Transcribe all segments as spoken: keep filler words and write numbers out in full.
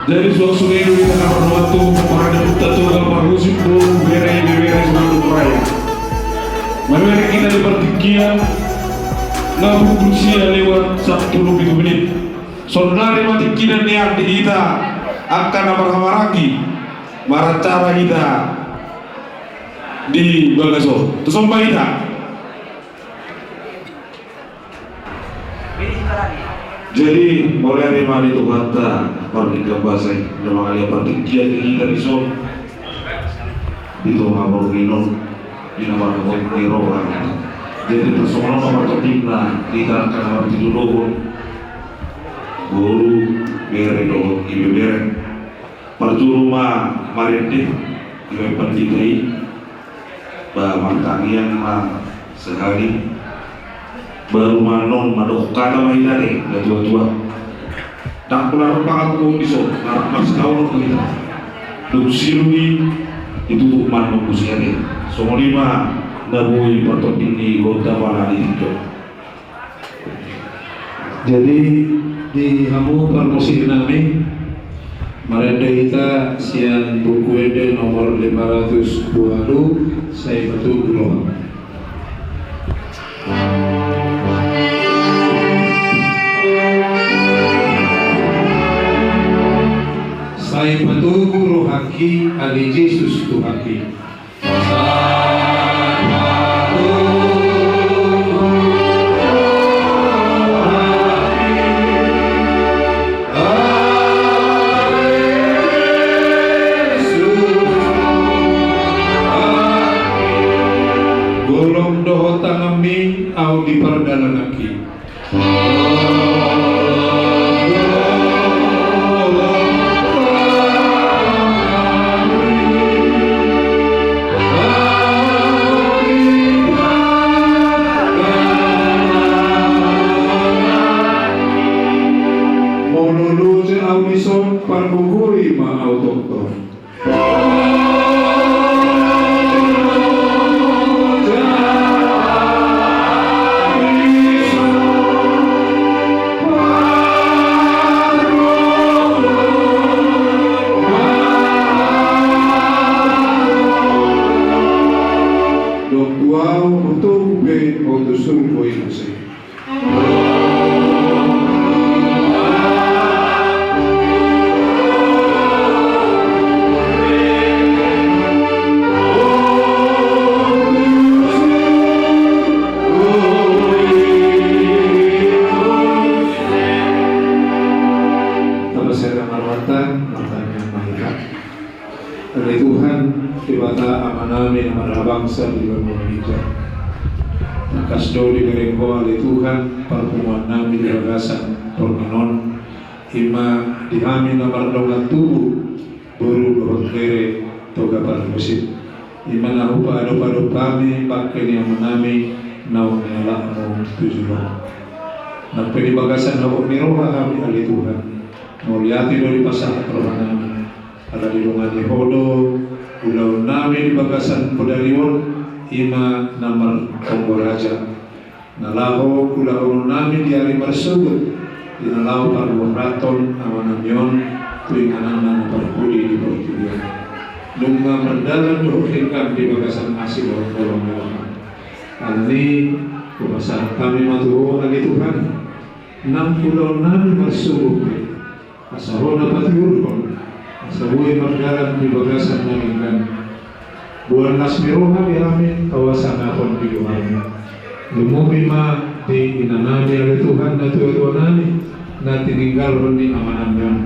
Jadi suang sude do hita na mardongan tubu, pomparan ni ompunta Toga Parhusip, boru, bere, ibebere, sumanduk raya. Mamereng hita di partingkian na pukul sia lewat sampulu pitu menit. Saonari ma tingkinan nian di hita angka na marhahamaranggi, maracara hita di bagas on. Tusomba hita. Jadi mauliate ma di Tuhanta pardenggan basa i na mangalean partingkian di hita dison di tonga borngin on di na marhabot ni roha. Jadi tarsongon on ma partopikna di hita angka na marpitudohon, boru, bere dohot ibebere. Parjolo ma marende dibahen pandita i. Ba martangiang ma sahali. Baru ma annon mandok hata ma hita, ate natuatua. Ndang pola ro pangakuon dison, na rap marsitaonon do hita. Dung sidung i, ditutup ma annon muse, ate. Songon i ma na boi partopik ni gondang pala ni tingki on. Jadi di hamu parmusik nami, marende hita sian Buku Ende nomor lima ratus dua puluh, Sai Patubu Roham. Sai patubu rohangki, ale Jesus Tuhanki. Golom dohot tanganmi ahu di pardalananki. Molo loja ahu dison, pargogoi ma ahu tongtong. Dung tu ahu, hutogu pe ho tu surgo i muse. Tapasada ma rohanta, martangiang ma hita. Ale Tuhan, Debata Amanami na marhabangsa di banua ginjang. Tangkas do dibereng Ho, ale Tuhan, parpunguannami di bagasan borngin on, i ma di hami na mardongan tubu, boru dohot bere Toga Parhusip. I ma na hupaadop-adop hami bangke ni amanami naung nialapMu tu jolo. Nang pe di bagasan habot ni roha hami, ale Tuhan, mauliate do dipasahat rohanami. Ala didongani Ho do ulaonnami di bagasan bodari on, i ma na martonggo raja. Na laho ulahononnami di ari marsogot, di na laho parborathon amanami on tu ingananna na parpudi di portibi on. Nunga mardalan dohot denggan di bagasan asi dohot holong ni roha. Alani i, hupasahat hami ma tu Ho, ale Tuhan, nang ulaonnami marsogot pe, asa Ho na patiurhon, asa boi mardalan di bagasan na denggan. Boan las ni roha di hami tau hasangapon di goarMu. Lumobi ma di inanami, ale Tuhan, natuatuanami, na tininggalhon ni amanami on.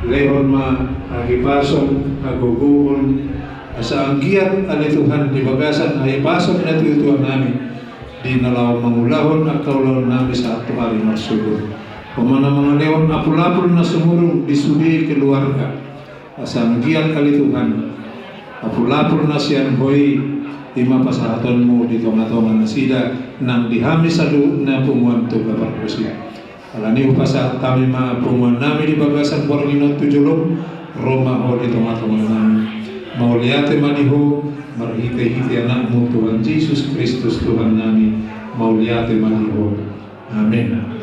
Lehon ma hahipason, hagogoon, asa anggiat, ale Tuhan, di bagasan hahipason natuatuanami, di na laho mangulahon angka ulaonnami sahat tu ari marsogot, Ho ma na mangalehon apul-apul na sumurung di sude keluarga. Asa anggiat, ale Tuhan, apul-apul na sian Ho i, i ma pasahatonMu di tonga-tonga nasida nang di hami saluhutna punguan Toga Parhusip. Alani i hupasahat hami ma punguannami di bagasan borngin on tu joloM. Ro ma Ho di tonga-tonganami. Mauliate ma di Ho marhite-hite AnakMu Tuhan Jesus Kristus Tuhannami. Mauliate ma di Ho. Amen.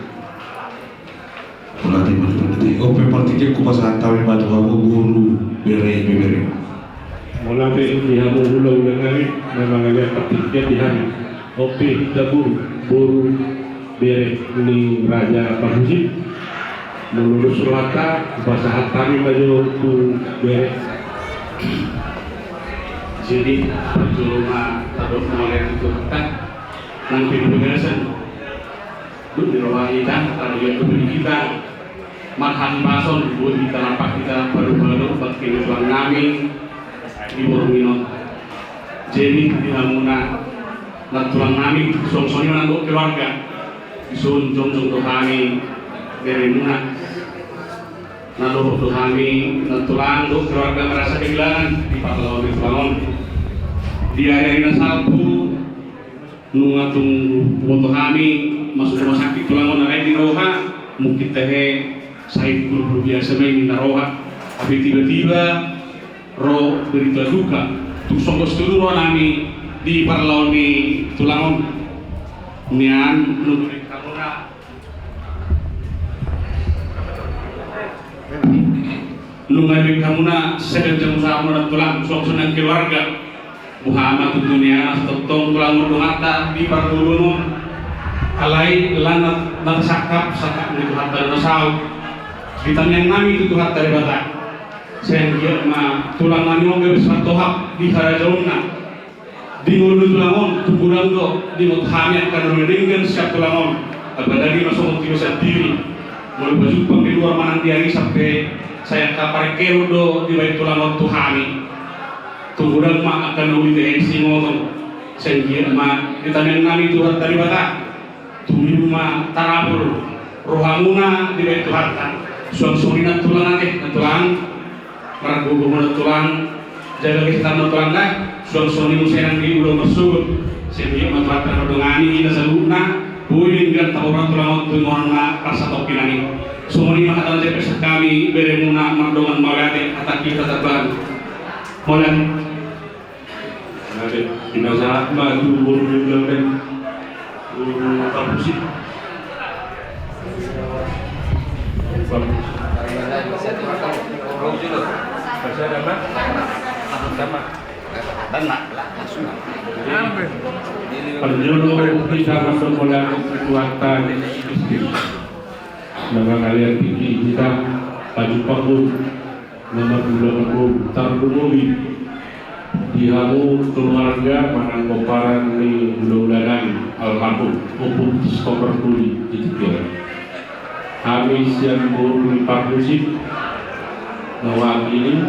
Mauliate, mauliate. On pe partingkian hupasahat hami ma tu hamu boru, bere, ibebere. Mauliate di hamu hulahula nami na mangalean partingkian di hami. On pe hita boru, boru, bere ni Raja Parhusip. Molo dos rohanta hupasahat hami ma jo tu bere. Jadi, parjolo ma tadok mauliate tu Tuhanta nang pe di bagasan. Dung diroha hita, tarbiat tu bere hita, marhahipason, boi hita nampak hita padopadopan tu tulang nami di borngin on. Jadi di hamuna nantulang nami, suang songon i ma nang dohot keluarga, dison jongjong do hami beremuna. Na dohot do hami nantulang dohot keluarga merasa kehilangan di parlawan ni tulang on. Di ari-ari na salpu, nunga tung huboto hami masuk rumah sakit tulang on, alai di roha mungkin tahe sahit, pur-pur biasa ma i ninna roha. Tapi tiba-tiba ro berita duka, tung songgos tutu roha nami di parlawan ni tulang on. Nian nunga dibaen hamuna, nunga dibaen hamuna seganjang usaha muna tulang, suang songon i nang keluarga. Boha ma tutu nian, asa tongtong tulang on donganta di parngoluon on. Alai lan na, na tersangkap, sangkap ni Tuhanta do na saut. Di tangiang nami tu Tuhanta Debata, sai anggiat ma tulang nami on gabe sipantohap di harajaonna. Di ngolu ni tulang on, tung godang do diingot hami angka na denggan sian tulang on. Apalagi ma songon tiba sandiri, molo pajumpang di luar manang di arisan pe, sai angka parengkelon do dibaen tulang on tu hami. Tung godang ma angka na uli tehe siingoton. Sai anggiat ma di tangiang nami Tuhanta Debata, tumimma tarapul rohamuna dibaen Tuhanta. Suang songon i nantulang ate, nantulang, margogo ma nantulang, jaga kesehatan nantulang da. Suang songon i muse nang di ulaon marsogot, sai anggiat ma Tuhanta mandongani hita saluhutna. Boi denggan taboan tulang on tu ingonan na rasa tongkinan i. Songon i ma hata na jempek sian hami beremuna mardongan mauliate, hata hita tambahan. Mauliate. Oke, pinasahat ma tu boru ni ulaon, boru Parhusip. Parhusip. Masih ada, Mas? Sama. Parjolo hita manghaholongi Tuhanta na mangalean tingki hita, pajumpang boru. Na marhula marboru, tarlumobi di hamu keluarga manang pomparan ni hulahula nami almarhum Ompu Siskon Marhuli di tingki on. Hami sian boru ni Parhusip mewakili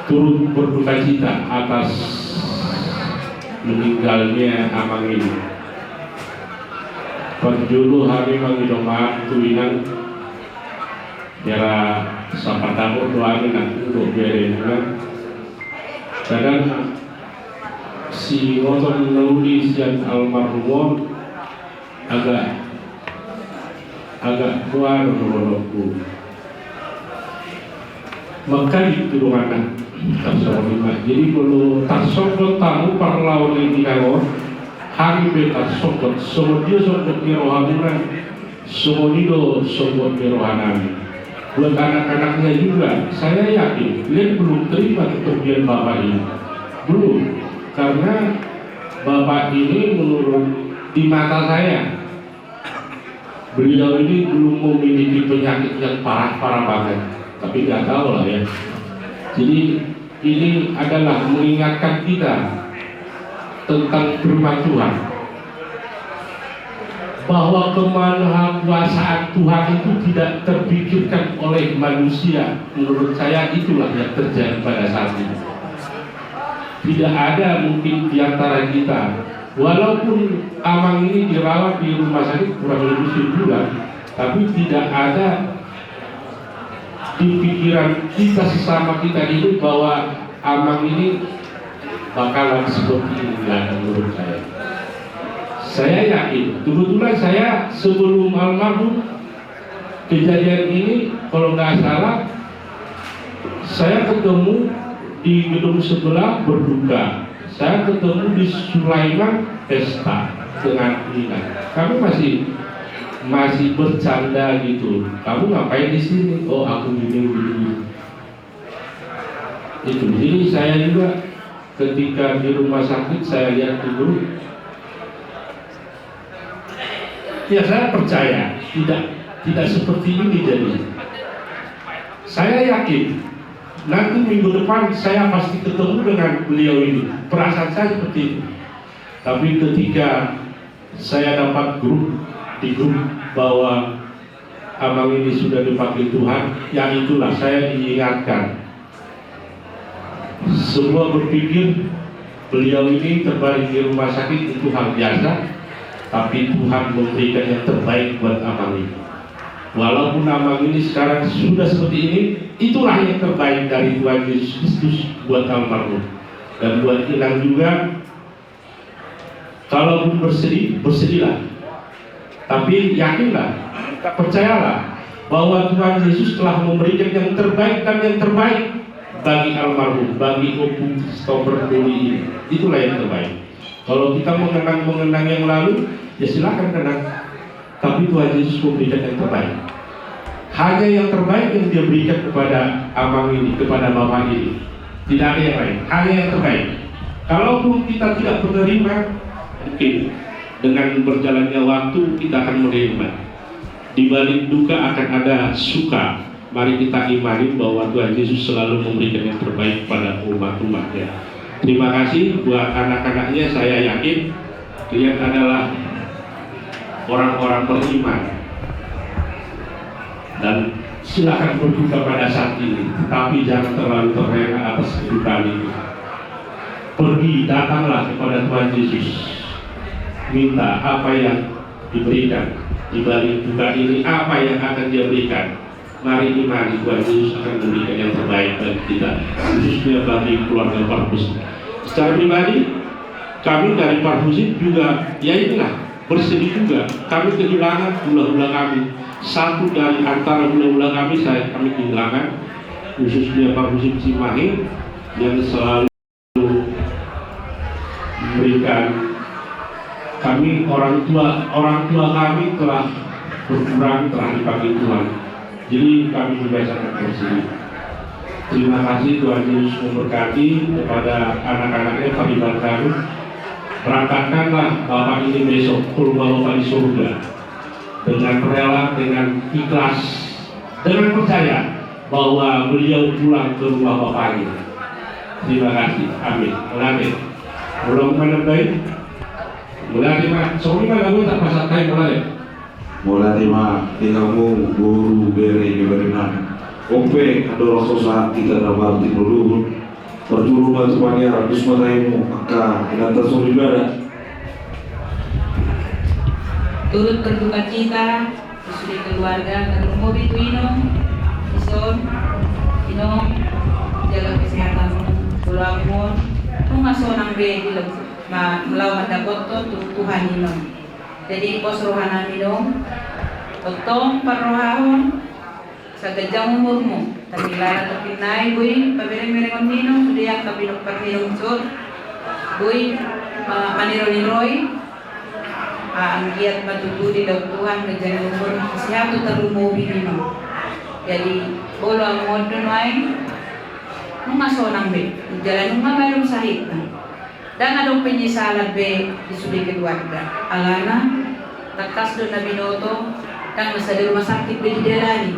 turut berduka cita atas meninggalnya amang ini. Parjolo hami mangido maaf tu inang, jala sahat ma dohot inang dohot beremuna. Kadang siingoton na uli sian almarhum on agak, agak kuat menurutku. Maka itu donganna tarsongon i ma. Jadi molo tarsonggot hamu parlawan ni inang on, hami pe tarsonggot, songon dia songgot ni rohamuna, songon i do songgot ni roha nami. Buat anak-anaknya juga, saya yakin beliau belum terima kepergian bapak ini. Belum, karena bapak ini menurut, di mata saya, beliau ini belum memiliki penyakit yang parah-parah banget, tapi nggak tahu lah ya. Jadi ini adalah mengingatkan kita tentang firman Tuhan, bahwa kemahakuasaan Tuhan itu tidak terpikirkan oleh manusia. Menurut saya itulah yang terjadi pada saat ini. Tidak ada mungkin di antara kita, walaupun amang ini dirawat di rumah sakit kurang lebih sebulan, tapi tidak ada di pikiran kita sesama kita ini bahwa amang ini bakalan seperti ini, nggak ada, menurut saya. Saya yakin, kebetulan saya sebelum almarhum kejadian ini, kalau nggak salah, saya ketemu di gedung sebelah berduka. Saya ketemu di Sulaiman pesta dengan Nina. Kami masih masih bercanda gitu. "Kamu ngapain di sini?" "Oh, aku gini, gini, gini." Itu. Jadi saya juga ketika di rumah sakit, saya lihat dulu. Ya, saya percaya tidak, tidak seperti ini jadi. Saya yakin nanti minggu depan saya pasti ketemu dengan beliau ini. Perasaan saya seperti itu. Tapi ketika saya dapat grup, di grup bahwa Amang ini sudah dipanggil Tuhan, ya itulah saya diingatkan. Semua berpikir beliau ini terbaring di rumah sakit itu hal biasa, tapi Tuhan memberikan yang terbaik buat Amang ini. Walaupun Amang ini sekarang sudah seperti ini, itulah yang terbaik dari Tuhan Yesus Kristus buat almarhum. Dan buat Inang juga, kalaupun bersedih, bersedihlah. Tapi yakinlah, percayalah bahwa Tuhan Yesus telah memberikan yang terbaik dan yang terbaik bagi almarhum, bagi Ompu Christopher Doli ini. Itulah yang terbaik. Kalau kita mengenang-mengenang yang lalu, ya silakan kenang. Tapi Tuhan Yesus memberikan yang terbaik. Hanya yang terbaik yang Dia berikan kepada Amang ini, kepada Bapak ini. Tidak ada yang lain, hanya yang terbaik. Kalaupun kita tidak menerima, mungkin dengan berjalannya waktu kita akan menerima. Di balik duka akan ada suka. Mari kita imani bahwa Tuhan Yesus selalu memberikan yang terbaik pada umat-umatnya. Terima kasih buat anak-anaknya, saya yakin kalian adalah orang-orang beriman. Dan silakan berduka pada saat ini, tetapi jangan terlalu terlena atas kedukaan itu. Pergi, datanglah kepada Tuhan Yesus. Minta apa yang diberikan. Di balik duka ini, apa yang akan Dia berikan? Mari imani Tuhan Yesus akan memberikan yang terbaik bagi kita, khususnya bagi keluarga Parhusip. Secara pribadi, kami dari Parhusip juga, ya inilah, bersedih juga. Kami kehilangan hula-hula kami. Satu dari antara hula-hula kami, saya, kami kehilangan, khususnya Parhusip Cimahi, yang selalu memberikan kami, orang tua, orang tua kami telah berkurang, telah dipanggil Tuhan. Jadi kami juga sangat bersedih. Terima kasih, Tuhan Yesus memberkati kepada anak-anaknya, pariban kami. Berangkatkanlah Bapak ini besok ke rumah Bapak di surga dengan rela, dengan ikhlas, dengan percaya bahwa beliau pulang ke rumah Bapaknya. Terima kasih. Amin. Mauliate. Ulang mana baik? Mauliate ma. Songon i ma lagu, tak pasang kai, mauliate. Mauliate ma di hamu boru, bere, bere nami. Ope andorang so sahat hita na martindohon, parjolo ma tu paniaran, dos ma tahimu angka inanta soripada. Turut berduka cita di sude keluarga, tarlumobi tu Inong, dison, Inong, jaga kesehatanmu, boru, Among, nunga sonang be di lem-, ma-, laho mandapothon tu Tuhan, Inong. Jadi pos rohanami, Inong, tongtong parrohahon, asa ganjang umurmu, tapi lala topi nai boi pabereng-berengon ni Inong sude angka pinompar ni Inong, boi, eh, maniro-niroi, ah, anggiat ma tutu didok Tuhan ganjang umur, sehat tu tarlumobi ni Inong. Jadi boru, Among, do nuaeng, nunga sonang be, jala nunga malum sahitna. Ndang adong penyesalan be di sude keluarga. Alana tangkas do na binoto, ndang na sada rumah sakit be didalani.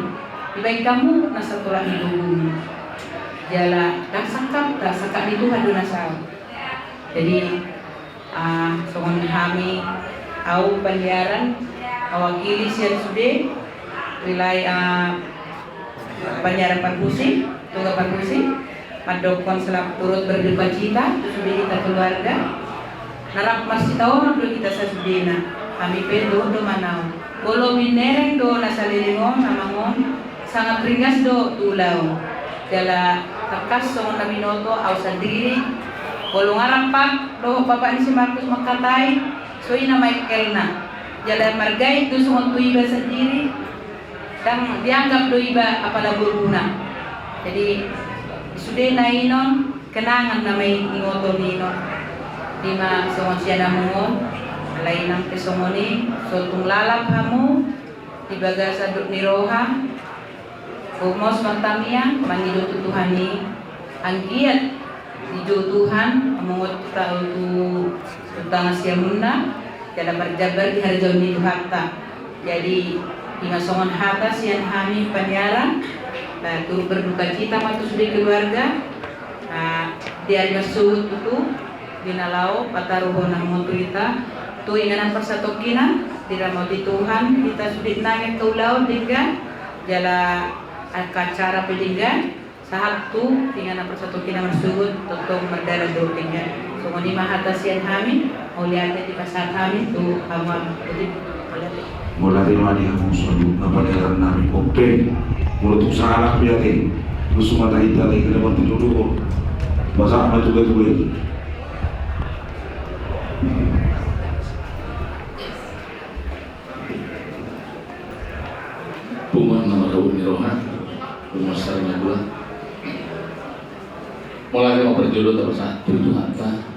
Dibaen hamu na satolap ni gogona. Jala ndang sangkapta, sangkap ni Tuhan do na saut. Jadi, ah, songon hami, au paniaran, mewakili sian sude, wilayah, ah, paniaran Parhusip, Toga Parhusip, mandokkon selamat turut berduka cita tu sude hita keluarga. Na rap marsitaonon do hita sasudena. Hami pe dohot do ma au. Molo binereng do na saleleng on, Among on, sangat ringas do tu ulaon. Jala tangkas songon na binoto, au sandiri, molo nga rap dohot bapak ni si Markus mangkatai, so i na maengkelna. Jala margait do songon tu iba sandiri, ndang dianggap do iba apala boruna. Jadi sudena, Inong, kenangan nama i, ingoton, Inong. Ima songon sian Among on, alai nang pe songon i, so tung lalap hamu, Di bagasan dohot ni roha, gomos martamiang mangido tu Tuhan i, anggiat dijou Tuhan, amongot tu, tu tangan siamunna, jala marjambar di harajaon ni Tuhanta. Jadi, ima songon hata sian hami paniaran, eh, turut berdukacita ma tu sude keluarga, eh, di ari marsogot tutu, di na laho pataruhon hamu tu hita, tu inganan parsatongkinan, diramoti Tuhan hita sude nang angka ulaon denggan, jala angka acara pe denggan, sahat tu inganan parsatongkinan marsogot, tongtong mardalan do denggan. Songon i ma hata sian hami, mauliate dipasahat hami tu hamu. Mauliate. Mauliate ma di hamu saluhutna paniaran nami. Oke. Molo tung sahalak pe ate, nusung ma taida ate, kena bantu dulu. Pasahat ma tu ketua i. Punguan na mardongan ni roha, punguan sari na dua. Mauliate ma parjolo tapasahat tu Tuhanta.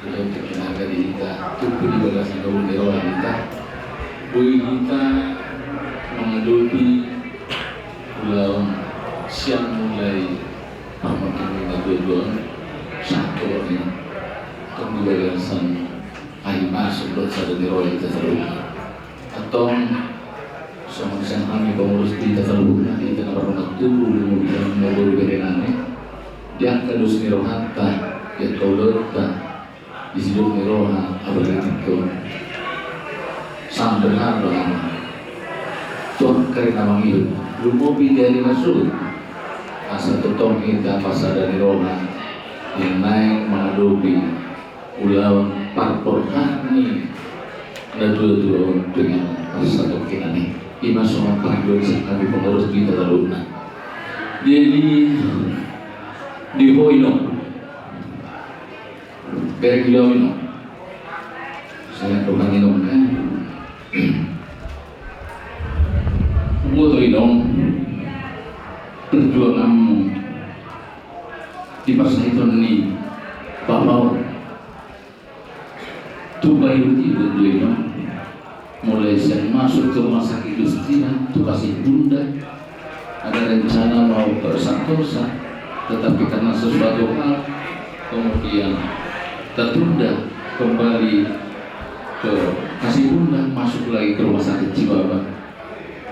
Ulaon tingki na gabe di hita, tumpu di bagasan dongan ni roha hita. Boi hita mangadopi ulaon sian mulai parmingguon na dua dua on sahat tu on, tong di bagasan ai masuk dohot sada ni roha hita saluhutna. Antong, songon sian hami pengurus di hita saluhutna, di hita na mardongan tubu, di mobil, di mobil berenami, di angka dos ni rohanta, di angka ulaonta, di sidok ni roha, apalagi tingki on. Sambil hamba hami. Tuhan karina mangihut, lumobi di ari marsogot. Asa tongtong hita marsada ni roha, yang naeng mangadopi ulaon parporhat ni na dua dua on tu inganan parsatongkinan i. Ima songon pangidoan sian hami pengurus di hita saluhutna. Jadi, di ho inong. Bereng di ho inong. Saya tukang inong, ya. Boto inong. Perjuanganmu di parsahiton ni bapa on. Tupa ibut-ibut do inong. Mulai sian masuk tu rumah sakit Justina, tu Kasih Bunda. Ada rencana mau ke Santosa, tetapi karena sesuatu hal, kemudian tertunda kembali ke Kasih Bunda, masuk lagi ke rumah sakit Cibaba.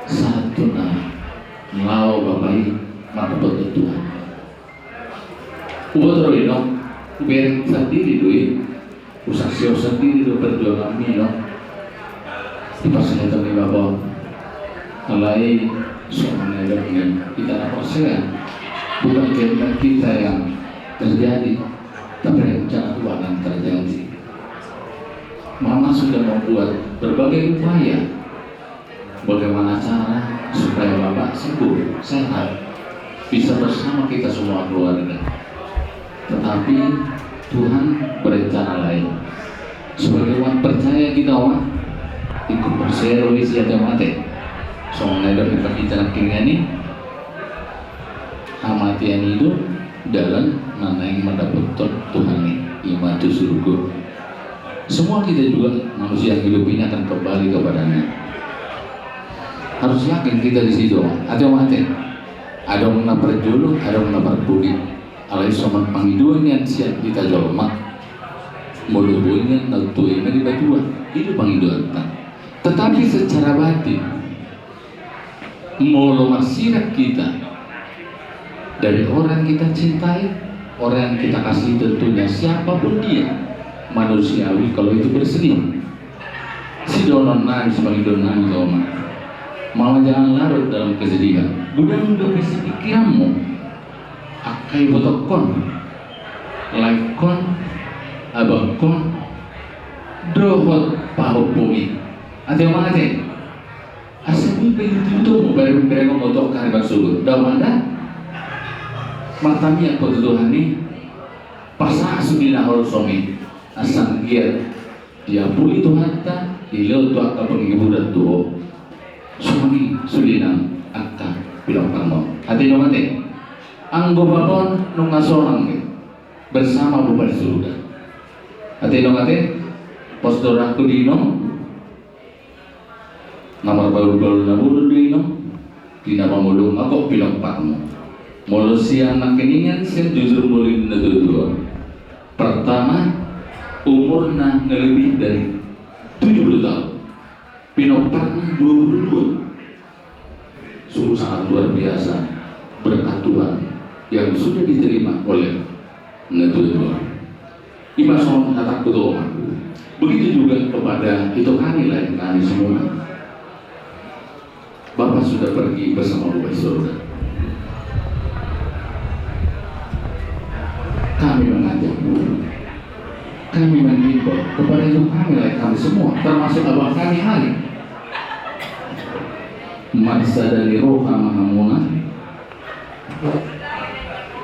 Sahat tu na laho bapa i mardapothon Tuhan. Huboto do inong, hubereng sandiri do i, husaksihon sandiri do perjuanganmi inong. Di parsahiton ni bapa on. Alai songon na nidok ni hita na porsea, bukan kehendak kita yang terjadi, tapi rencana Tuhan yang terjadi. Mama sudah membuat berbagai upaya. Bagaimana cara supaya Bapak sembuh, sehat, bisa bersama kita semua keluarga? Tetapi Tuhan berencana lain. Sebagai umat percaya kita, Oma, ikut percaya do i, ate mate. Songon na nidok ni hita nangkiningan i, hamatean i do dalan na naeng mandapothon Tuhan i, ima tu surgo. Semua kita juga manusia yang hidup ini akan kembali kepada-Nya. Harus yakin kita di situ, ate mate. Adong na parjolo, adong na parpudi. Alai songon pangidoan nian sian hita jolma. Molo boi nian na tua i ma dipatua, i do pangidoanta. Tetapi secara batin, molo marsirang hita dari orang yang kita cintai, orang yang kita kasih, tentunya siapapun dia, manusiawi kalau itu bersedih. Sidohonon nami, sipangidoan nami tu ho ma, mama, jangan larut dalam kesedihan. Godang do isi pikiranmu angka ibotongkon, laengkon, abangkon, dohot pahompumi. Ate mate. Asa boi pe itutu bereng-bereng on tu angka ari marsogot. Dao ma da. Martamiang ho tu Tuhan i. Pasahat sude na holsomi. Asa anggiat diampuni Tuhanta, dilehon tu angka penghiburan tu ho. Songon i sude nang angka pinomparmon. Ate do mate. Anggo bapa on nunga sonang be bersama Bapa di surga. Ate do mate. Pos do rohangku di inong. Na marbaul-baul na bolon do i, no? Di na mangolu ma gok pinomparmu. Molo sian nangkiningan, sian jujur muli ni natuatua. Pertama, umurna na lebih dari tujuh puluh tahun. Pinomparna dua puluh dua. Sungguh sangat luar biasa berkat Tuhan yang sudah diterima oleh natuatua. I ma songon hatangku tu omakku. Begitu juga kepada ito hami, lae hami semua. Bapa sudah pergi bersama Bapa di surga. Kami mengajak, kami menghimbau kepada ito hami, lae hami semua, termasuk abang hami Ari. Marsada ni roha ma hamuna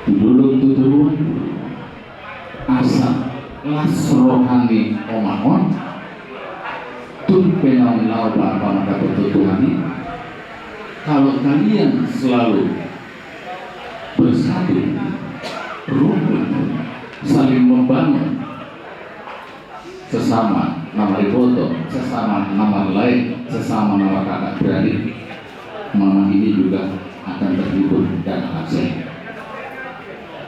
tu dolok tu toruan, asa las roha ni omak on. Tung pe naung laho bapa mangkatai tu Tuhan i, kalau kalian selalu bersatu, rukun, saling membangun, sesama na mariboto, sesama na marlae, sesama na markakak beradik, mama ini juga akan terhibur dan akan sehat.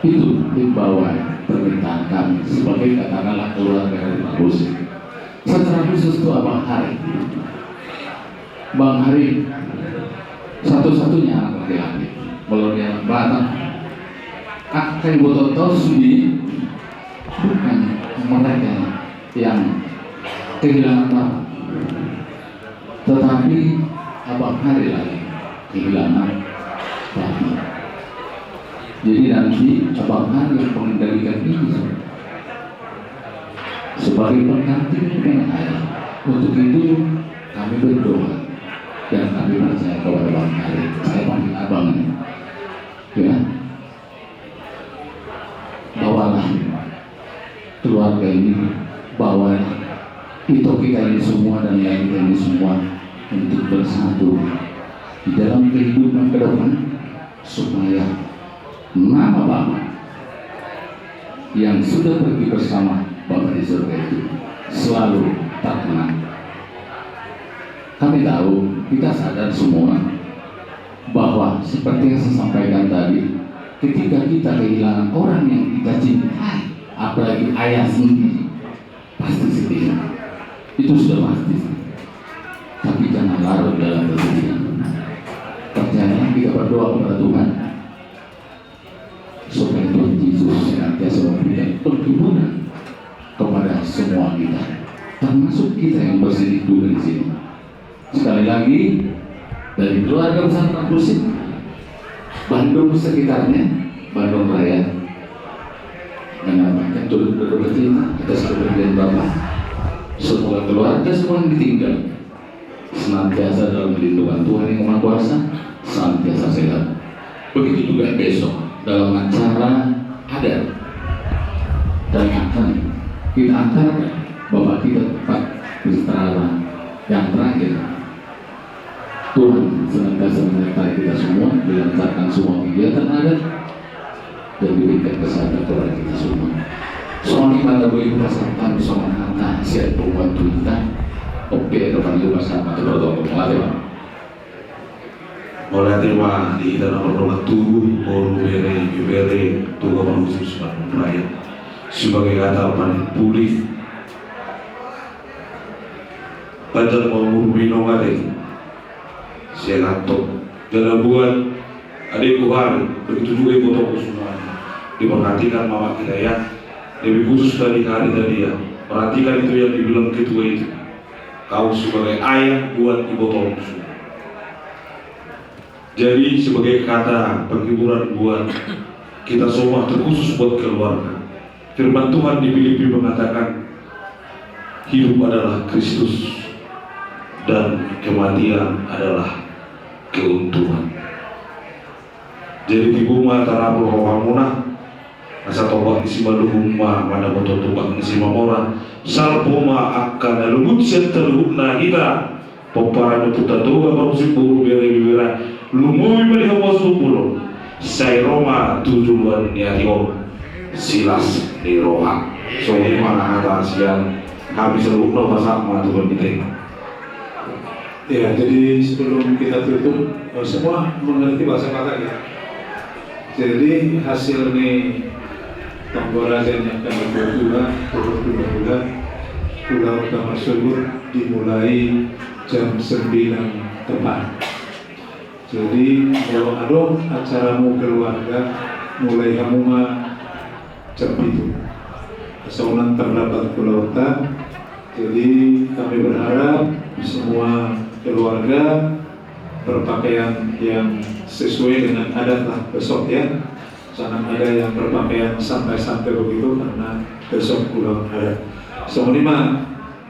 Itu himbauan permintaan kami sebagai, katakanlah, keluarga dari Pak Rusip. Secara khusus tu Abang Hari. Bang Hari, satu-satunya anak laki-laki. Molo di anak Batak, angka iboto on sude, bukan mereka yang kehilangan bapak, tetapi Abang Hari lagi kehilangan bapak. Jadi nanti Abang Hari yang mengendalikan ini sebagai pengganti pimpinan ayah. Untuk itu kami berdoa dan kami percaya kepada Bang Hari. Saya panggil abang ini. Ya. Bawalah keluarga ini, bawalah ito kita ini semua dan lae kita ini semua untuk bersatu di dalam kehidupan ke depan, supaya nama Bapak yang sudah pergi bersama Bapak di surga itu selalu terkenang. Kami tahu, kita sadar semua bahwa seperti yang saya sampaikan tadi, ketika kita kehilangan orang yang kita cintai, apalagi ayah sendiri, pasti sedih. Itu sudah pasti. Tapi jangan larut dalam kesedihan. Percayalah, kita berdoa kepada Tuhan supaya Tuhan Yesus senantiasa memberikan penghiburan kepada semua kita, termasuk kita yang bersedih juga di sini. Sekali lagi, dari keluarga besar Pak Rusip, Bandung sekitarnya, Bandung Raya, menyampaikan turut berduka cita atas kepergian Bapak. Semoga keluarga semua yang ditinggal senantiasa dalam lindungan Tuhan Yang Maha Kuasa, senantiasa sehat. Begitu juga besok dalam acara adat dan akan kita antarkan Bapak kita tempat beristirahat yang terakhir. Tuhan senantiasa menyertai kita semua, dilancarkan semua kegiatan adat, dan diberikan kesehatan kepada kita semua. Songon i ma na boi hupasahat hami songon hata sian pembantu hita. Ope, dohonon ni hupasahat ma tu protokol. Mauliate, Bang. Mauliate ma di hita na mardongan tubu, boru, bere, ibebere, Toga Parhusip, Sibandung Raya, sebagai hata paning pulih. Panjang ma umur, mauliate. Sehat tong. Jala buat adekku Hari, begitu juga ibotongku semuanya. Diperhatikan mama kita ya. Lebih khusus tadi hari tadi ya. Perhatikan itu yang dibilang ketua itu. Kau sebagai ayah buat ibotongku semua. Jadi sebagai kata penghiburan buat kita semua, terkhusus buat keluarga. Firman Tuhan di Filipi mengatakan, hidup adalah Kristus dan kematian adalah keuntungan. Jadi tibu ma tarapul rohamuna, asa topak ni simaluhum ma, manaboto topak ni simamora, salpu ma angka na lungun sian taluhutna hita, pomparan ni ompunta Toga Parhusip, boru, bere, ibebere, lumobi ma di hamu suhut bolon, sai ro ma tu joloan ni ari on silas ni roha. Songon i ma na hata sian hami saluhutna, pasahat ma tu hami te. Ya, jadi sebelum kita tutup, eh, semua mengerti bahasa Batak, ya? Jadi, hasil ni tonggo raja ni angka natuatua, tuatua, Ulaon na Marsogot dimulai jam sembilan tepat. Jadi, kalau adong acaramu keluarga, mulai hamu ma jam pitu. Asa unang terlambat ulaonta. Jadi, kami berharap semua keluarga berpakaian yang sesuai dengan adat lah besok, ya. Jangan ada yang berpakaian santai-santai begitu, karena besok ulaon adat. Songon i ma,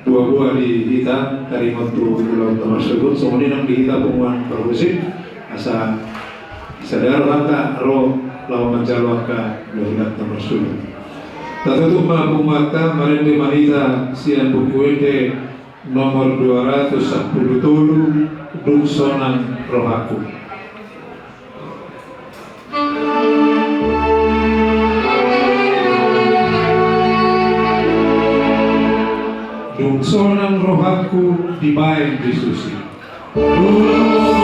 boa-boa di hita taringot tu Ulaon na Marsogot, songon i nang di hita punguan parhusip, asa sada rohanta ro laho manjalo angka Ulaon na Marsogot. Tatutup ma punguanta, marende ma hita sian Buku Ende nomor dua ratus sampulu tolu, Dung Sonang Rohangku. Dung sonang rohangku dibaen Jesus i. Dung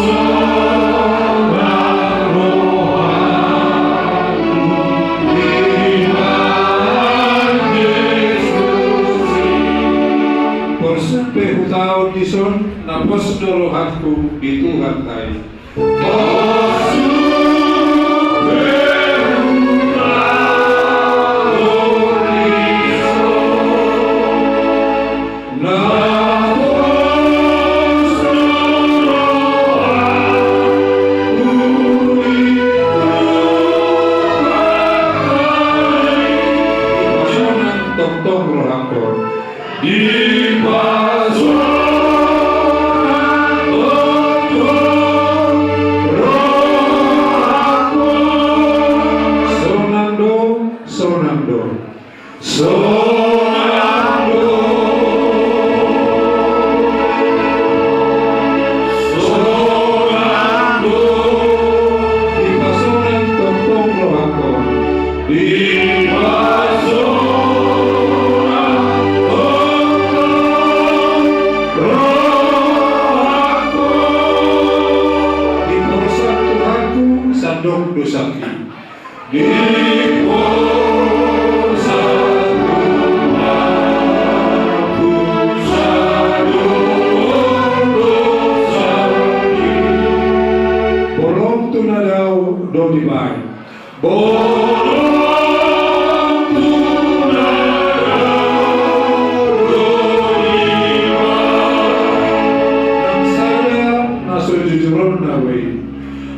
sonang rohangku dibaen Jesus i. Porsuk pe hutaon dison, na pos do rohangku di Tuhanta i. Tongtong rohangkon. Dipasonang do rohangkon. Sonang do, sonang do. Sonang do. Sonang do. Dipasonang tongtong rohangkon. Dipasonang tongtong rohangkon. Diporsan Tuhanku sandok dosangki. Diporsan Tuhanku sandok dosangki. Bolon tu na dao do dibaen. Bolon tu na dao do dibaen. Nang sada na so jujur on na ue.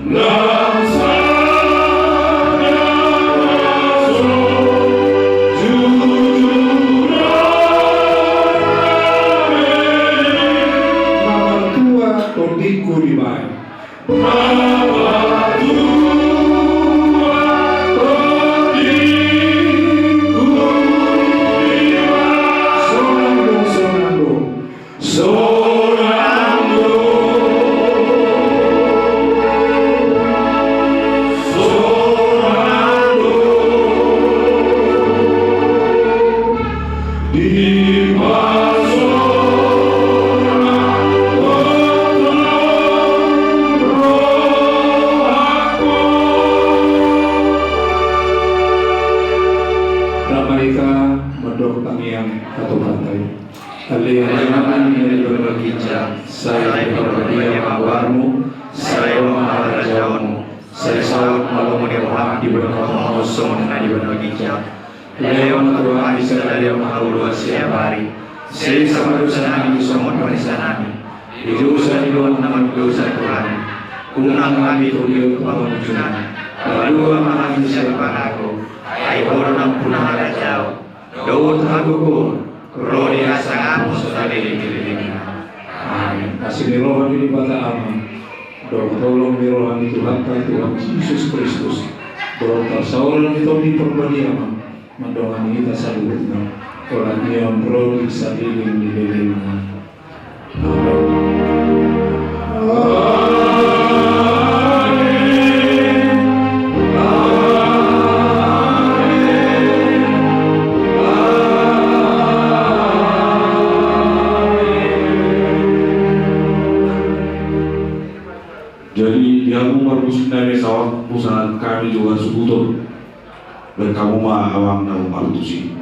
Nang sada na so jujur on na ue. Martua tondingku dibaen. Dipasonang tongtong rohangkon. Rap ma hita mandok tangiang tu Tuhanta i. Ale Amami na di banua ginjang, sai diparbadia ma goarmu, sai ro ma harajaonmu, sai saut ma lomo ni roham di banua tonga on songon na di banua ginjang. Lehon ma tu hami sadari on hangoluan siapari. Sesa ma dosanami songon panesanami di dosa ni dongan na mandosa tu hami. Unang hami togihon tu pangunjunan. Palua ma hami sian pangago. Ai Ho do nampuna harajaon dohot hagogoon, ro di hasangapon songon na leleng ni lelengna. Amin. Asi ni roha ni Debata Ama, dohot holong ni roha ni Tuhanta Tuhan Jesus Kristus, dohot parsaoran ni Tondi Parbadia ma mandongani hita saluhutna, holan ia on ro di saleleng ni lelengna. Amin. Juga subuton. Baen hamu ma amang na martusi.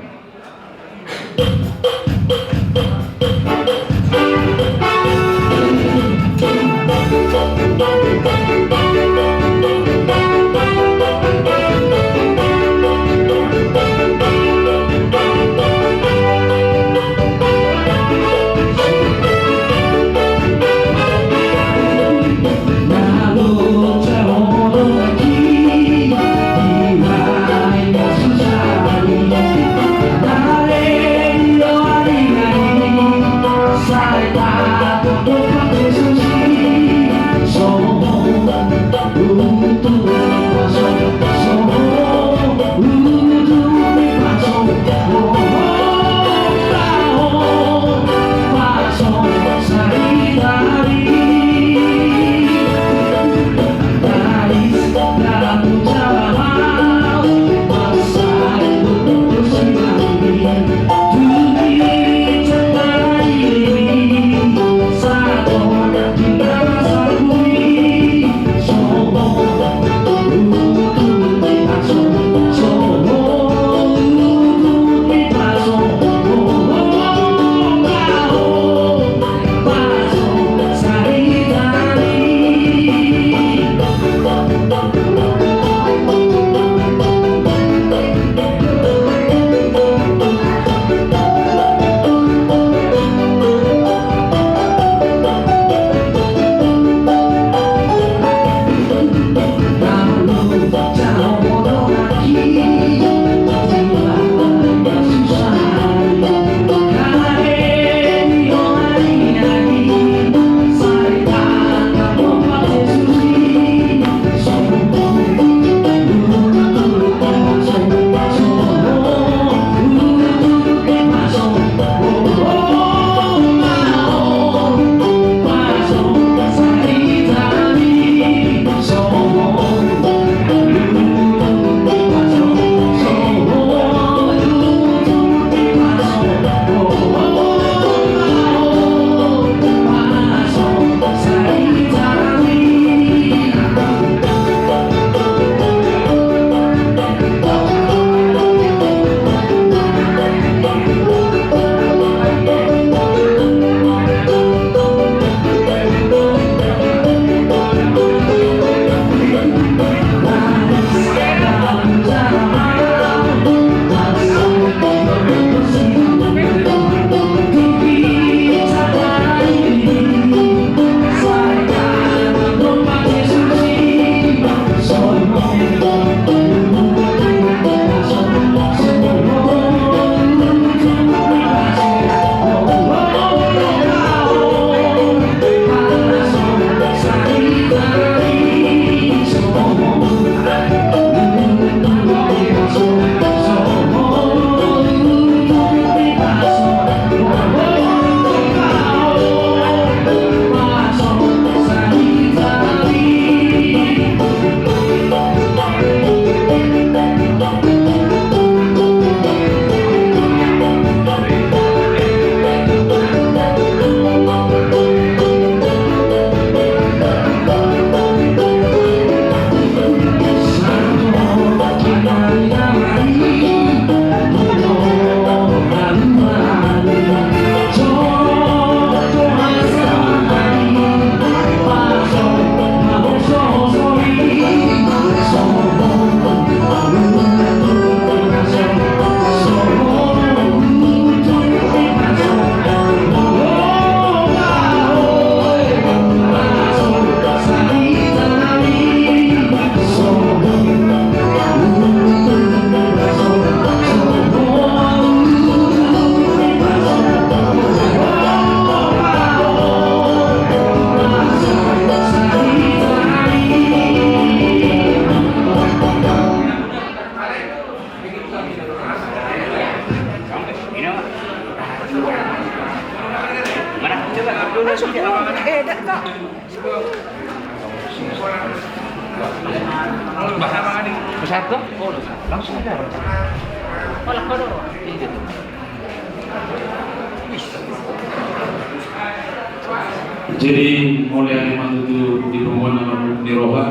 Jadi, mauliate ma tutu di punguan na marmuluk ni roha.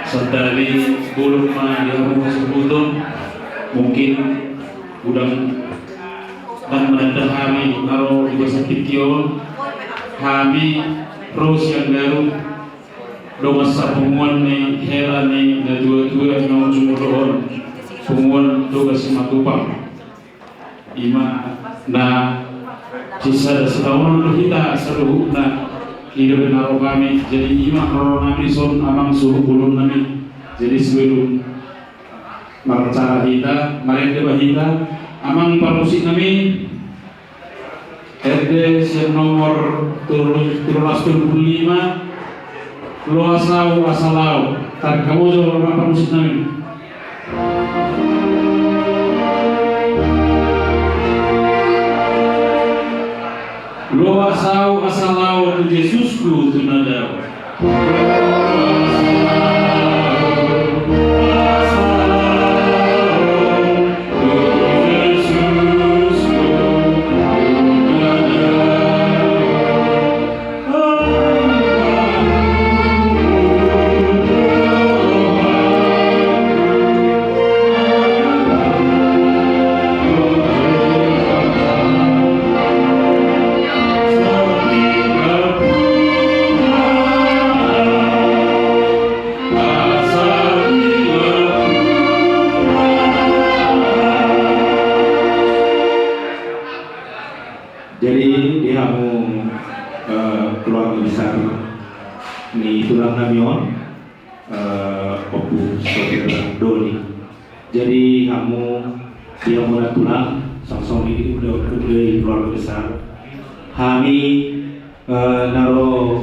Sadari bolon ma di hamu hasobuton, mungkin godang ndang mananda hami na ro di bagasan tingki on, hami ro sian Garut, dongan sapunguan ni hela ni natuatua na jumolo on, punguan Toga Simatupang. Ima na sisada sitaonon do hita saluhutna, i do na ro hami. Jadi ima haroro nami son amang suhut bolon nami. Jadi sebelum marcara hita, marende ma hita, amang parmusik nami, ende sian nomor tolu, tolu ratus tolu pulu lima, Loas au asa lao. Tarik hamu jo amang parmusik nami. Loas au asa lao tu Jesusku tu na dao. Jadi di hamu, eh, keluarga besar ni tulang nami on, eh, Ompu Sopir Doni. Jadi hamu, di hamu na tulang, songon i di, di, di keluarga besar. Hami, eh, na ro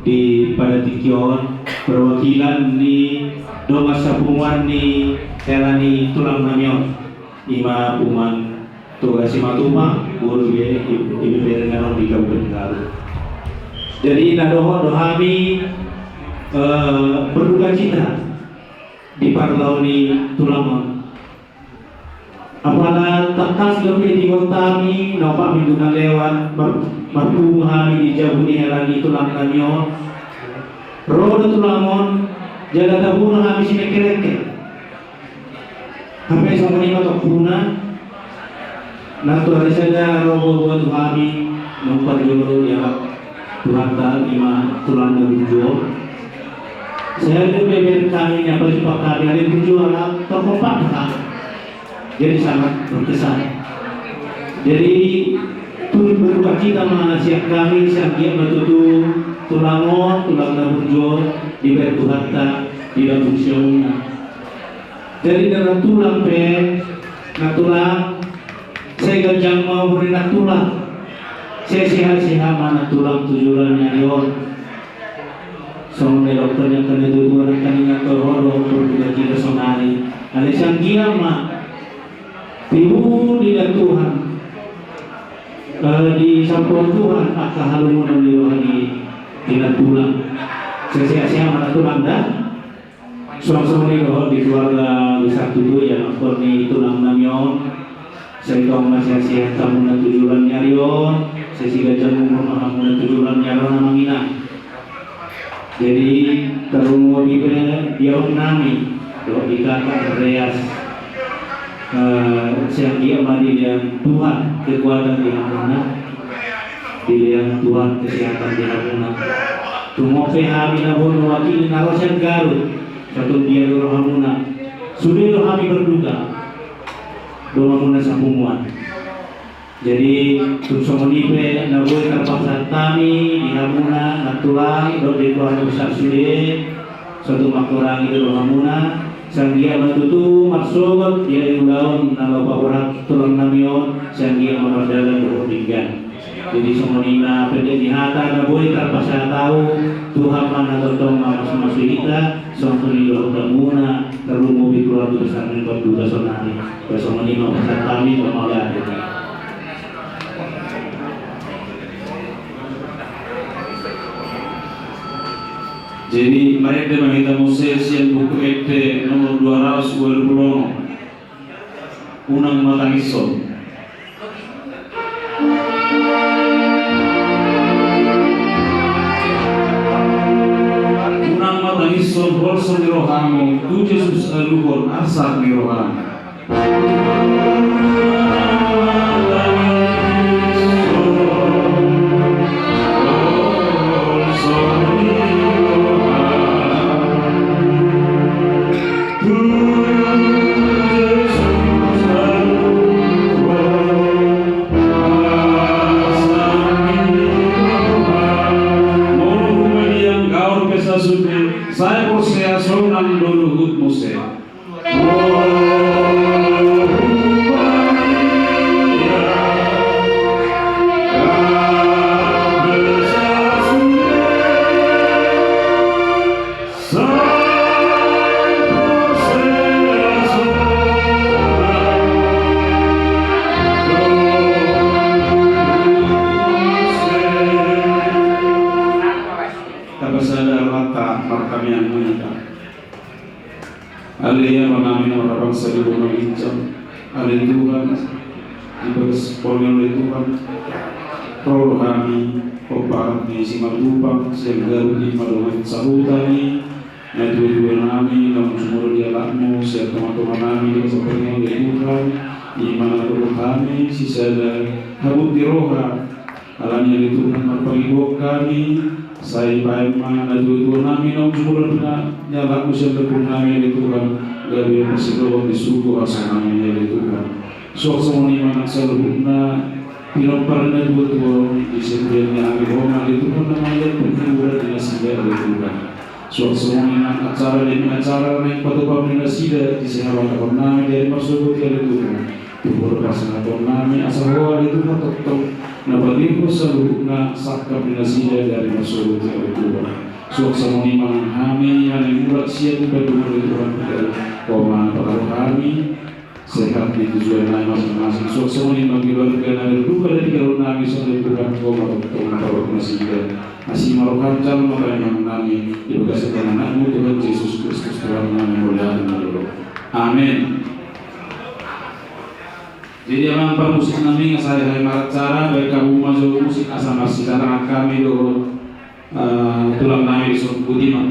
di pada tingki on perwakilan ni dongan sapunguan ni hela ni tulang nami on. Ima punguan Toga Simatupang, boru be, i, ibebere na ro di Kabupaten Garut. Jadi na dohot do hami, eh, berduka cita di parlao ni tulang on. Apala tangkas dope di hotami, na opat minggu na lewat, mar-, marpungu hami di jabu ni hela ni tulang nami on. Ro do tulang on, jala tabunuh hami sinekeleke. Hape songon i ma tompuna, na tu ari sada ro boaboa tu hami, naung parjolo dialap Tuhanta ima tulang na burju on. Sai do bere hami na pajumpang hami ari burju ala terkompak hami. Jadi sangat berkesan. Jadi turut berduka cita ma sian hami, sai anggiat ma tutu tulang on, tulang na burju on, dibahen Tuhanta di lambung siamunna. Jadi di nantulang pe, nantulang, sai ganjang ma umur ni nantulang. Sai sehat-sehat ma nantulang tu joloan ni ari on. Songon na nidok ni angka natuatua nangkaningan, toho do umur ni hita sonari. Alai sai anggiat ma tibu di Tuhan, eh, disampuon Tuhan angka halungunon ni roha ni nantulang. Sai sehat-sehat ma nantulang da. Songon i do di keluarga besar tutu, ia nangkon ni tulang nami on. Sai tong ma sehat-sehat hamuna tu joloan ni ari on, sai siganjang umur ma hamuna tu joloan ni ari on, amang inang. Jadi tarlumobi pe di amak nami dohot di kakak Andreas. Eh, sai anggiat ma dilehon Tuhan kekuatan di hamuna, dilehon Tuhan kesehatan di hamuna. Tung pe hami na boi mewakili na ro sian Garut, sahat tu dia do rohamuna. Sude do hami berduka, donganmuna sapunguan. Jadi tung songon i pe na boi tarpasahat hami di hamuna nantulang dohot di keluarga besar sude, sahat tu mangkurangi do rohamuna. Sai anggiat ma tutu marsogot di ari ulaon na laho paborhat tulang nami on, sai anggiat ma mardalan dohot denggan. Jadi songon i ma pendek ni hata na boi tarpasahat ahu. Tuhan ma na tongtong mamasumasu hita, songon i dohot hamuna, tarlumobi keluarga besar ni Ompu Doni sonari. Songon i ma pasahat hami, mauliate. Jadi marende ma hita muse sian Buku Ende nomor dua ratus dua puluh enam. Unang ma tangishon. Unang ma tangishon. ni rohamu, tu Jesus aluhon arsak ni rohamu. Molo hurang i anggaon pe sasude, sai porsea sonang do luhut muse. Tapasada rohanta marhamianan hita. Ale Amanami na marhabangsa di banua ginjang, ale Tuhan, di bagas pangolu ni Tuhan, ro hami, pomparan ni Simatupang, sian Garut i, madongan sahuta ni natuatuanami, naung jumolo di alapmu, sian tongatonganami, di bagas pangolu ni Tuhan, i ma na dohot hami sisada habot ni roha. Alani i ale Tuhan, marpangidoan hami, sai baen ma natuatuanami naung jumolo di alapmu sian lambungnami ale Tuhan, gabe parsindohot di surgo hasonangan i ale Tuhan. Suang songon i ma nang saluhutna pinompar ni natuatua on di sian hami, Ho ma ale Tuhan na mangihuthon penghiburan di nasida ale Tuhan. Suang songon i nang acara demi acara na naeng patupahon ni nasida di sihabatahonnami di ari marsogot i ale Tuhan. Tubu do pasahatonnami asa Ho ale Tuhan tongtong na patiushon saluhutna sangkap ni nasida di ari marsogot i ale Tuhan. Suang songon i ma nang hami na naeng mulak sian pandongan ni Tuhan, Ho ma na patarhon hami sehat di tujuannami masing-masing. Suang songon i ma keluarga na marduka di haradeonnami, songon i Tuhan, Ho ma tongtong na patarhon nasida. Asi ma roham jalo ma pangidoannami di bagasan anakmu Tuhan Jesus Kristus Tuhannami, mauliate ma di Ho. Amen. Jadi amang parmusiknami, sai hami maracara, baen hamu ma jo musik asa marsitarangan hami dohot, eh, tulangnami dison. Boti ma.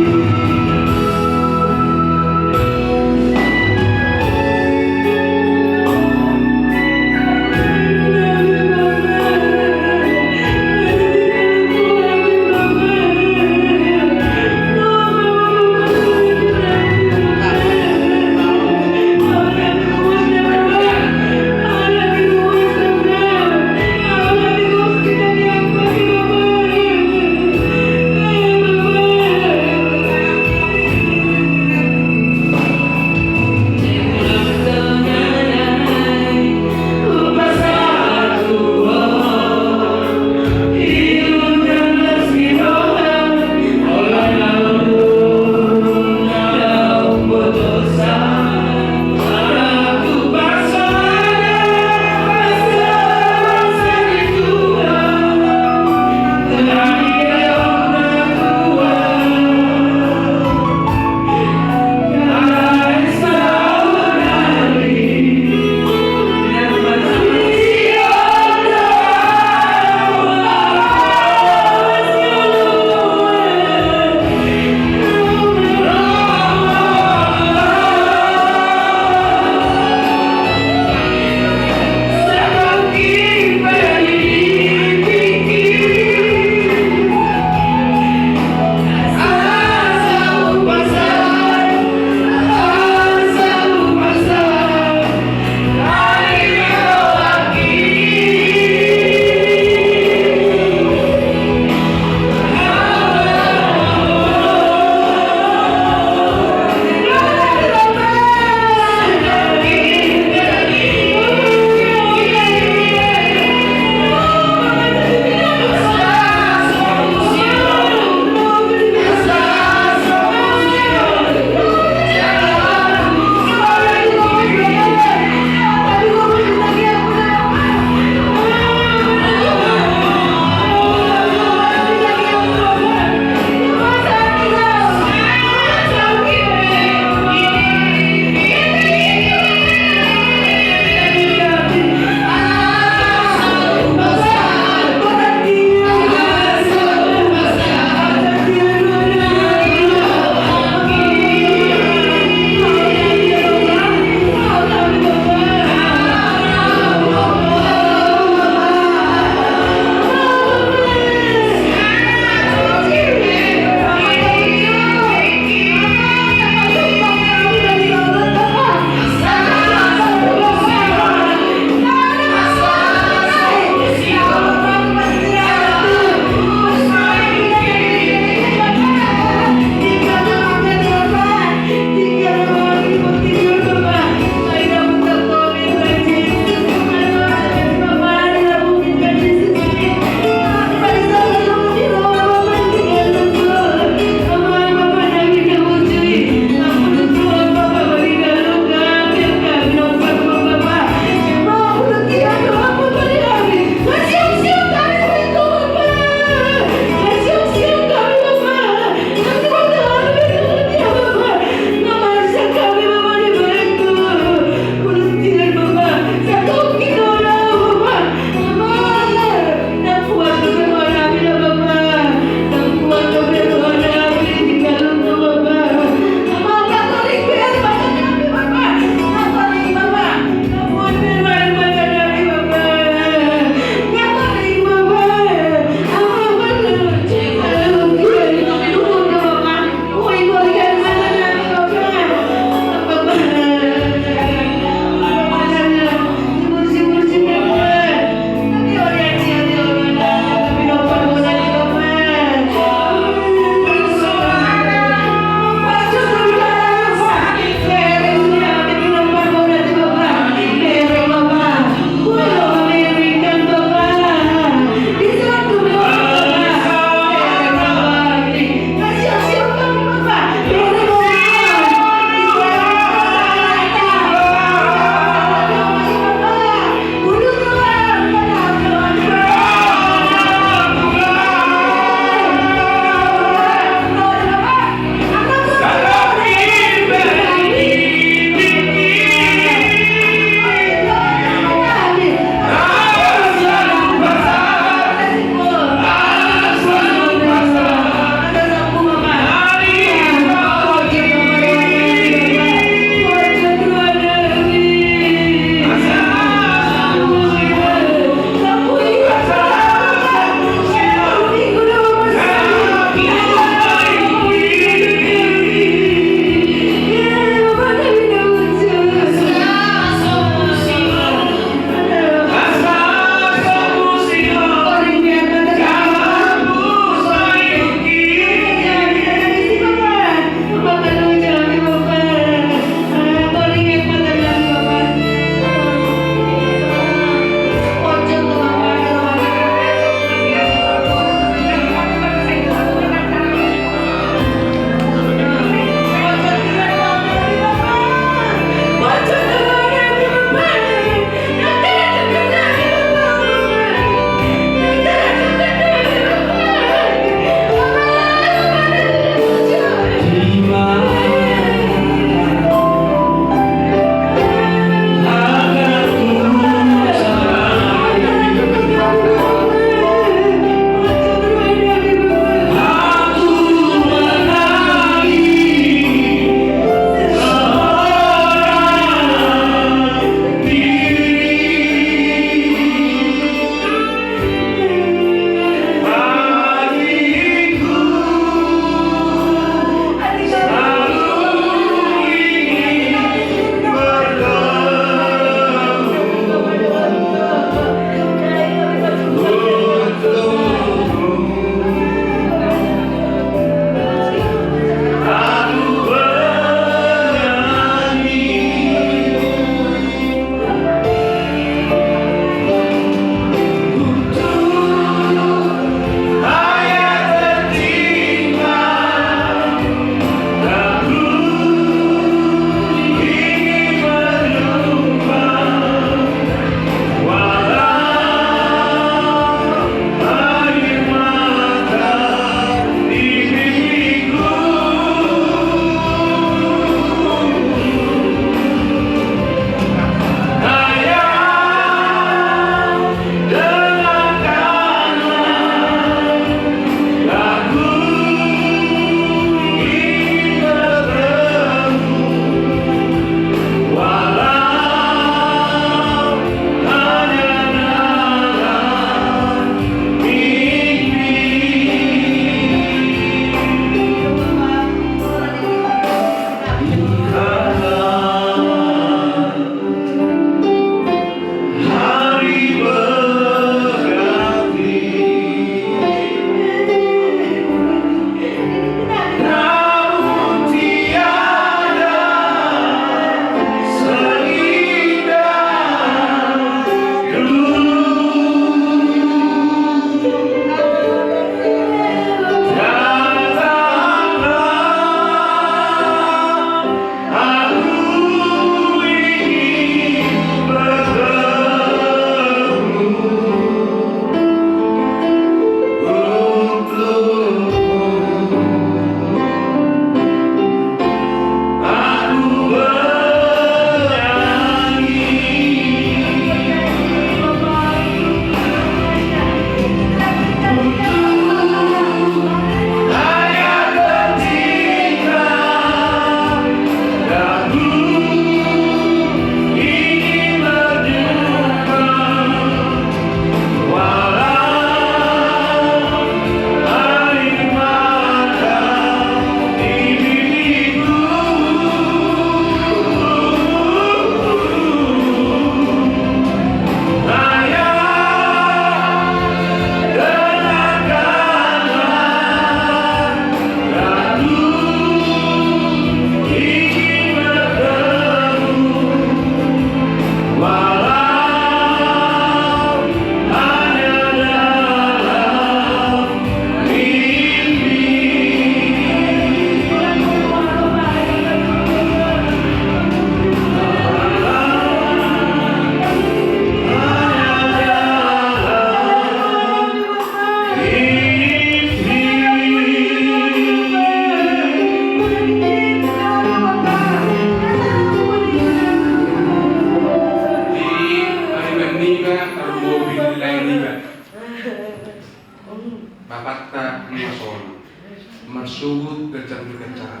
Apanta na songon i, marsogot ganjang ni ganjang.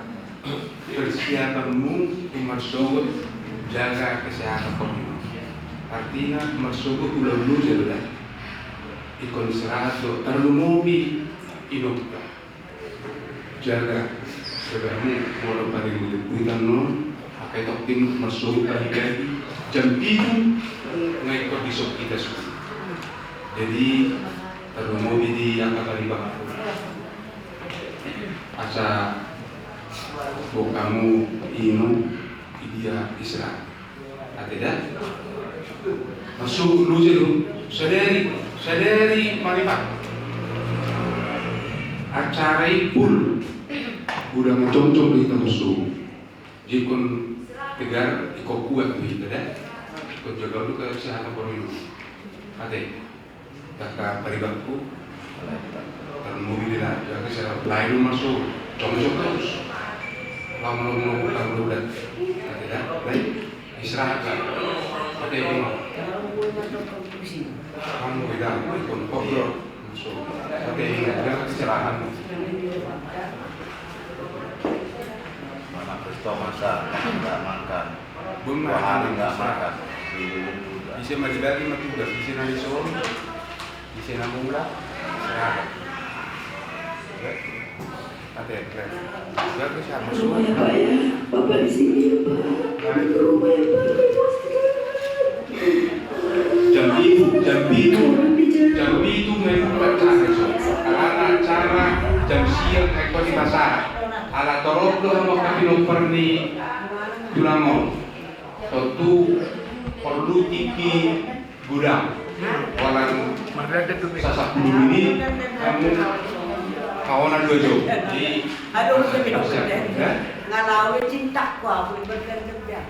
Persiapanmu di marsogot jaga kesehatan parumaen. Artina marsogot ulaon loja do da. Ingkon istirahat do, tarlumobi inongta. Jaga sebabmu molo paling kuitan non, angka i tongkin marsogot pagi-pagi, jam pitu, nga ingkon dison hita sude. Jadi, tarlumobi di angka paribakku. Asa bokamu inong, idia istirahat. Ate da? Masuk lu je lu. Sadari, sadari maripat. Acara i full. Udah menconcoh di tengah suhu. Jikon tegar, ikon kuat tu hita da. Ikon jaga lu kesehatan parumaen. Ate. Angka paribakku. Tarlumobi di lae, jaga sera lae lu masuk. Jongkok terus. Lamu lamu lamu lamu udah. Ate da, baik. Istirahat lah. Oke, ingat. Kamu tidak ikut ngobrol. Masuk. Oke, ingat, jaga istirahat. Mana Kristo masa nggak makan. Belum makan, nggak makan. Bisa ma dibagi ma tugas, bisa na dison, bisa na mulak. Istirahat. Ya. Ate, Bre. Jaga siapa? Rumah ya, Pak, ya. Bapak di sini ya, Pak. Baik. Rumah ya, Pak. Jam pitu, jam pitu, jam pitu main buka acara so. Karena acara jam sia main kau di pasar. Ala torop do hamu angka pinompar ni tulang on. Tontu porlu tingki godang. Walang sasampulu menit hamu kaona dua jam. Jadi, aduh, siap, ya. Ngalawi cintaku, aku bergantung dia.